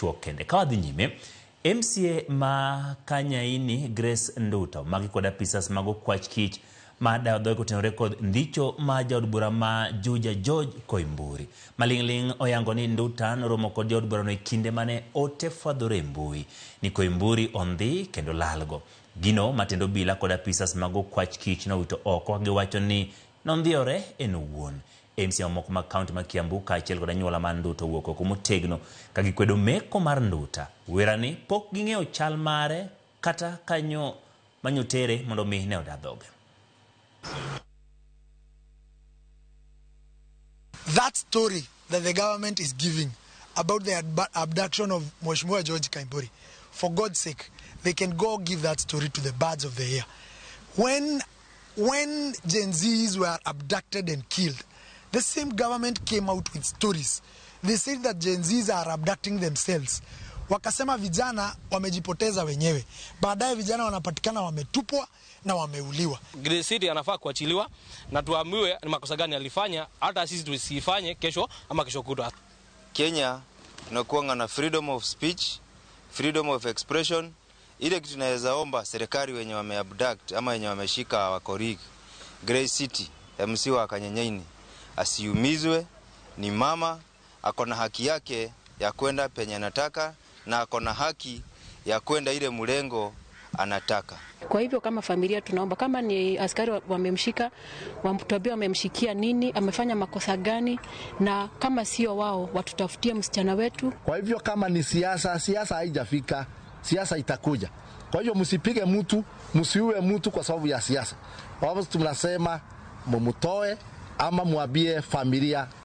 machuok kende. Ka wadhi nyime, MCA ma Kanyaini Grace Nduta omaki kod apisas mag okwach kich ma dayo dhoge kotenore kod ndicho ma jaod bura ma Juja George Koimburi. Maling'ling' oyango ni Nduta noromo kod jaod burano e kinde mane ote fwadhore e mbui ni Koimburi ondhi kendo lalgo. Gino matendo obila kod apisas mag okwach kich nowito oko ka giwacho ni nondhiyore en owuon. MCA mamoko mag kaunti ma Kiambu kaachiel kod anyuola mar Nduta owuok oko motegno ka gikwedo meko mar Nduta. Werani pok ging'eyo chal mare kata kanyo manyotere mondo mi ne oda dhoge. That story that the government is giving about the abduction of Mheshimiwa George Koimburi, for God's sake, they can go give that story to the birds of the air. When Gen Zs were abducted and killed, the same government came out with stories. They said that Gen Zs are abducting themselves. Wakasema vijana wamejipoteza wenyewe. Baadaye vijana wanapatikana wametupwa na wameuliwa. Grace City anafaa kuachiliwa na tuambiwe ni makosa gani alifanya, hata sisi tusifanye kesho ama kesho kutwa. Kenya tunakuanga na freedom of speech, freedom of expression. Ile kitu tunaweza omba serikali wenye wameabduct ama wenye wameshika wakorigi Grace City MC wa Kanyenyeini asiumizwe, ni mama ako na haki yake ya kwenda penye anataka na ako na haki ya kwenda ile mlengo anataka. Kwa hivyo kama familia tunaomba kama ni askari wamemshika, wamtuambie wamemshikia nini, amefanya makosa gani, na kama sio wao watutafutie msichana wetu. Kwa hivyo kama ni siasa, siasa haijafika, siasa itakuja. Kwa hivyo msipige mtu, msiue mtu kwa sababu ya siasa. Kwa hivyo tunasema mumutoe ama mwambie familia.